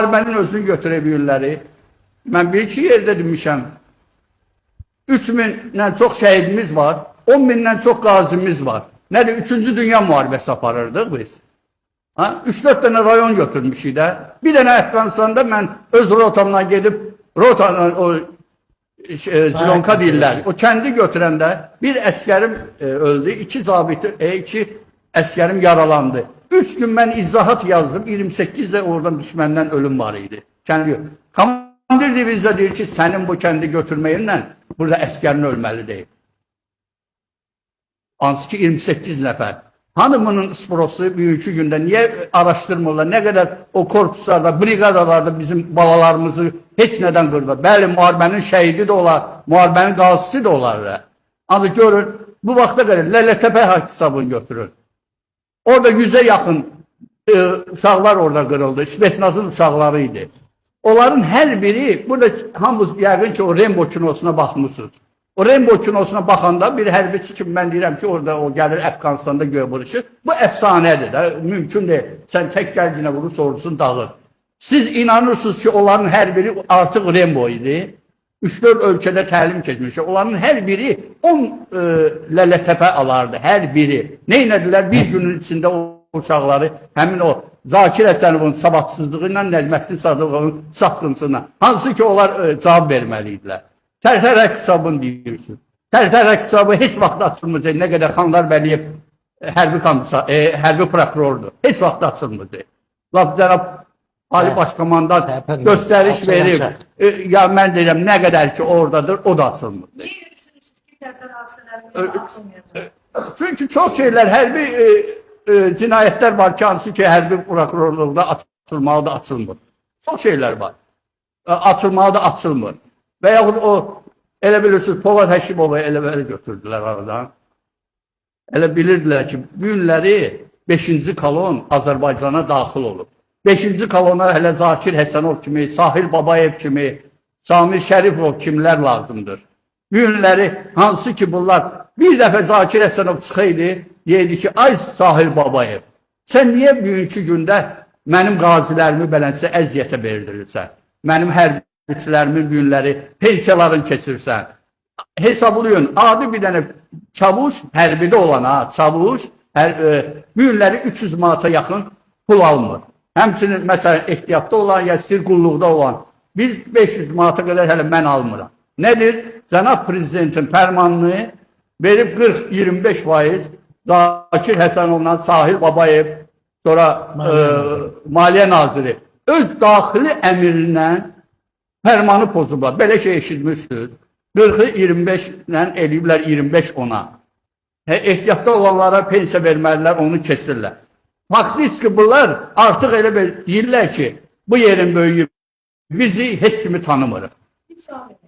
Müharibənin özünü götürə bilirləri. Mən bir iki yerdə demişəm. 3000-dən çox şəhidimiz var, 10 mindən çox qazimiz var. Nədir? Üçüncü Dünya müharibəsi aparırdıq biz. Ha? 3-4 dənə rayon götürmüşük də. Bir dənə Əfqanistanda mən öz rotamdan gedib, rotanın o Zilonka deyirlər. O kəndi götürəndə bir əskərim öldü, iki zabiti, iki əskərim yaralandı. 3 gün mən izahat yazdım. 28 də oradan düşməndən ölüm var idi. Kəndi. Komandir diviziya deyir ki, sənin bu kəndi götürməyinlə burada əskərin ölməli deyil. Hansı ki 28 nəfər. Hanımının sprosu bugünkü gündə niyə araşdırmırlar? Nə qədər o korpuslarda, briqadalarda bizim balalarımızı heç nədən qırdılar. Bəli, müharibənin şəhidi də olar, müharibənin qazisi də olar. Ancaq görün, bu vaxta qədər Lələtəpə hesabını götürün. Orada 100-ə yaxın uşaqlar orada qırıldı. Spetsnazın uşaqları idi. Onların hər biri, burada hamımız yəqin ki o Rembo kinosuna baxmısınız. O Rembo kinosuna baxanda bir hərbiçi kimi mən deyirəm ki, orada o gəlir Əfqanistanda göy vuruşu. Bu əfsanədir də, mümkün deyil. Sən tək gəl yenə vurur, ordusun dağılır. Siz inanırsınız ki, onların hər biri artıq Rembo idi. 3-4 ölkədə təlim keçmiş. Onların hər biri 10 lələtəpə alardı. Hər biri. Nə etdilər? Bir günün içində o uşaqları həmin o Zakir Həsənovun savadsızlığı ilə Nəcməddin Sadıqovun satqınsına. Hansı ki onlar cavab verməli idilər. Tərtər hesabını deyirsiniz. Tərtər hesabı heç vaxt açılmayacaq. Nə qədər Xanlar Bəliyev hərbi komissar, hərbi prokurordur. Heç vaxt açılmayacaq. Lap cənab Ali Başkomandan Tərtər göstəriş verib. açılacaq. Ya mən deyirəm nə qədər ki oradadır, o da açılmır. Niye düşünürsünüz ki Tərtər hadisələri açılmayacaq? Çünki çox şeylər hərbi cinayətlər var ki, hansı ki hərbi prokurorluqda açılmalı da açılmır. Çox şeylər var. Açılmalı da açılmır. Və yaxud o elə bilirsiniz Polad Həşimovu elə belə götürdülər aradan. Elə bilirdilər ki, bu günləri 5-ci kolon Azərbaycana daxil olub. 5-ci kolona hələ Zakir Həsənov kimi, Sahil Babayev kimi, Samir Şərifov kimlər lazımdır. Bu günləri hansı ki bunlar bir dəfə Zakir Həsənov çıxaydı, deyirdi ki, ay Sahil Babayev, sən niyə bugünkü gündə mənim qazilərimi beləncə əziyyətə verdirirsən? Mənim hərbiçilərimin günləri pensiyalarını keçirsən. Hesablayın, adi bir dənə çavuş, hərbidə olan ha, çavuş, günləri 300 manata yaxın pul almır. Həmçinin məsələn ehtiyatda olan ya sir qulluqda olan biz 500 manata qədər hələ mən almıram. Nədir? Cənab prezidentin fərmanını verib 40-25% Zakir Həsənovla Sahil Babayev, sonra Maliyyə Naziri öz daxili əmrindən fərmanı pozublar. Belə şey eşitmişsiniz. 40-ı 25 ilə eləyiblər 25 ona. Ehtiyatda olanlara pensiya verməlilər, onu kesirlər. Faktiki bunlar artıq elə bir deyirlər ki, bu yerin böyüyü bizi heç kimi tanımırıq. Bir saniye.